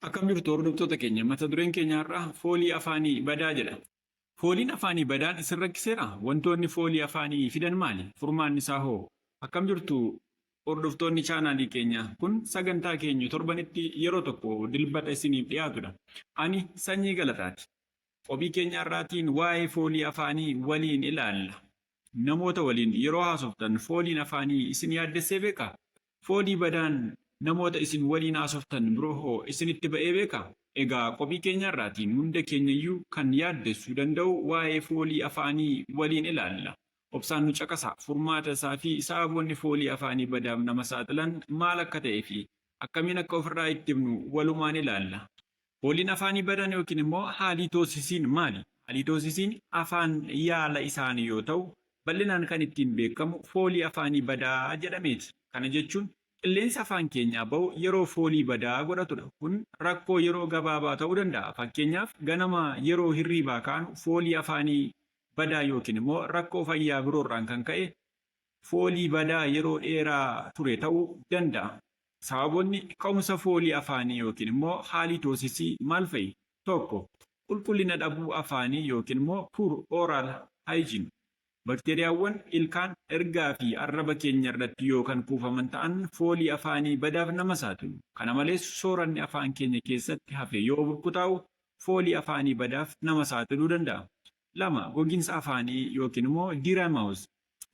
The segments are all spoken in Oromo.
Akkam jirtu hordoftoota keenya mata dureen keenya har'aa foolii afaanii badaa jedha. Fooliin afaanii badaan isin rakkiseeraa? Wantoonni foolii afaanii fidan maali? Furmaanni isaa hoo? Akkam jirtu hordoftoonni chaanaalii keenyaa kun sagantaa keenya torbanitti yeroo tokko dilbata isiniif dhiyaatudha. Ani Sanyii Galataati. Qophii keenya har'aatiin waa'ee foolii afaanii waliin ilaalla. Namoota waliin yeroo haasoftan fooliin afaanii isin yaaddessee beekaa? Foolii badaan namoota isin waliin haasoftan biroo hoo isinitti ba'ee beekaa? Egaa qophii keenya har'aatiin hunda keenyayyuu kan yaaddessuu danda'u waa'ee foolii afaanii waliin ilaalla. Obsaan nu caqasaa. Furmaata isaa fi sababoonni foolii afaanii badaaf nama saaxilan maal akka ta'ee fi akkamiin akka ofirraa ittifnu walumaan ilaalla. Fooliin afaanii badaan yookiin immoo haaliitoosisiin maali? Haaliitoosisiin afaan yaala isaanii yoo ta'u, bal'inaan kan ittiin beekamu foolii afaanii badaa jedhameeti. Kana jechuun qilleensi afaan keenyaa ba'u yeroo foolii badaa godhatudha. Kun rakkoo yeroo gabaabaa ta'uu danda'a. Fakkeenyaaf ganama yeroo hirriibaa kaanu foolii afaanii badaa yookiin immoo rakkoo fayyaa biroorraan kan ka'e foolii badaa yeroo dheeraa ture ta'uu danda'a. Sababoonni ka'umsa foolii afaanii yookiin immoo haaliitoosisii maal fa'i? 1. Qulqullina dhabuu afaanii yookiin immoo poor oral hygiene. Bakteeriyaawwan ilkaan, ergaa fi arraba keenya irratti yoo kan kuufaman ta'an foolii afaanii badaaf nama saaxilu. Kana malees sooranni afaan keenya keessatti hafe yoo burkutaa'u foolii afaanii badaaf nama saaxiluu danda'a. 2. Gogiinsa afaanii yookiin immoo dry mouth.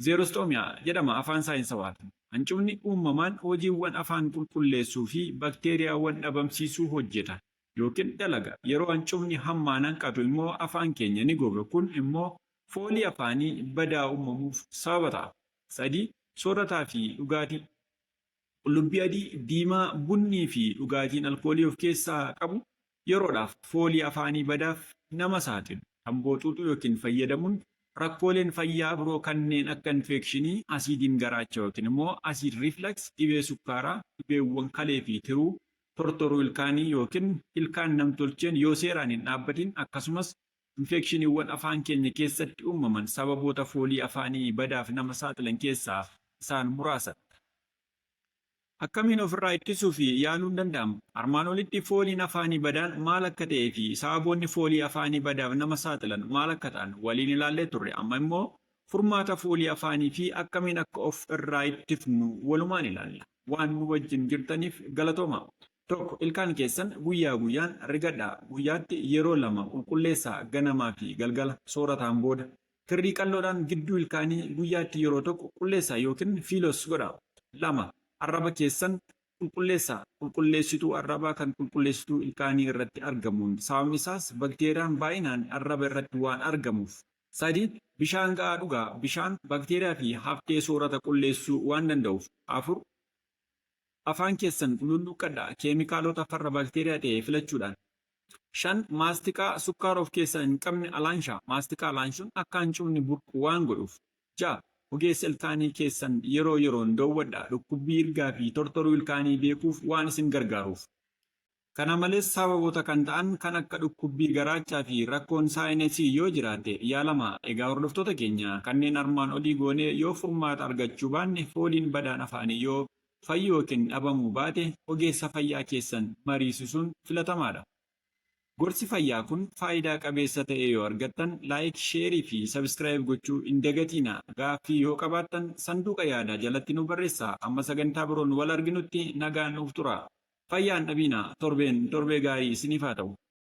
Xerostomia jedhama afaan saayinsawaatiin. Hancufni uummamaan hojiiwwan afaan qulqulleessuu fi bakteeriyaawwan dhabamsiisuu hojjeta yookiin dalaga. Yeroo hancufni hammaan hanqatu immoo afaan keenya ni goga. Kun immoo foolii afaanii badaa uumamuuf sababa ta'a. 3, Soorataa fi dhugaatii. Qullubbii adii, diimaa, bunnii fi dhugaatiin alkoolii of keessaa qabu yeroodhaaf foolii afaanii badaaf nama saaxilu. Tamboo xuuxuu yookiin fayyadamuun rakkooleen fayyaa biroo kanneen akka infeekshinii, asiidiin garaacha yookiin immoo acid reflux, dhibee sukkaaraa, dhibeewwan kalee fi tiruu, tortoruu ilkaanii yookiin ilkaan namtolcheen yoo seeraan hin dhaabbatin akkasumas infeekshiniiwwan afaan keenya keessatti uumaman sababoota foolii afaanii badaaf nama saaxilan keessaa isaan muraasadha. Akkamiin ofirraa ittisuu fi yaaluun danda'ama? Armaan olitti fooliin afaanii badaan maal akka ta'ee fi sababoonni foolii afaanii badaaf nama saaxilan maal akka ta'an waliin ilaallee turre. Amma immoo furmaata foolii afaanii fi akkamiin akka of irraa ittifnu walumaan ilaalla. Waan nu wajjin jirtaniif galatoomaa. 1, Ilkaan keessan guyyaa guyyaan rigadhaa. Guyyaatti yeroo 2 qulqulleessaa, ganamaa fi galgala, soorataan booda. Kirrii qal'oodhaan gidduu ilkaanii guyyaatti yeroo tokko qulleessaa yookiin fiilos godhaa. 2, Arraba keessan qulqulleessaa. Qulqulleessituu arrabaa kan qulqulleessituu ilkaanii irratti argamuun. Sababni isaas bakteeriyaan baay'inaan arraba irratti waan argamuuf. 3, Bishaan ga'aa dhugaa. Bishaan bakteeriyaa fi haftee soorata qulleessuu waan danda'uuf. 4, Afaan keessan lulluuqqadhaa, keemikaalota farra baakteeriyaa ta'e filachuudhaan. 5, Maastikaa sukkaara of keessaa hin qabne alaanshaa. Maastikaa alaanshuun akka hancufni burqu waan godhuuf. 6, Ogeessa ilkaanii keessan yeroo yeroon doowwadhaa, dhukkubbii irgaa fi tortoruu ilkaanii beekuuf waan isin gargaaruuf. Kana malees sababoota kan ta'an kan akka dhukkubbii garaachaa fi rakkoon saayinasii yoo jiraate yaalamaa. Egaa hordoftoota keenya kanneen armaan olii goonee yoo furmaata argachuu baanne fooliin badaan afaanii yoo fayyuu ykn dhabamuu baate ogeessa fayyaa keessan mariisisuun filatamaadha. Gorsi fayyaa kun faayidaa qabeessa ta'ee yoo argattan like, share fi subscribe gochuu hin dagatiinaa. Gaaffii yoo qabaattan sanduuqa yaadaa jalatti nuuf barreessaa. Amma sagantaa biroon wal arginutti nagaan nuuf turaa. Fayyaa hin dhabiinaa. Torbeen torbee gaarii isiniif haa ta'u.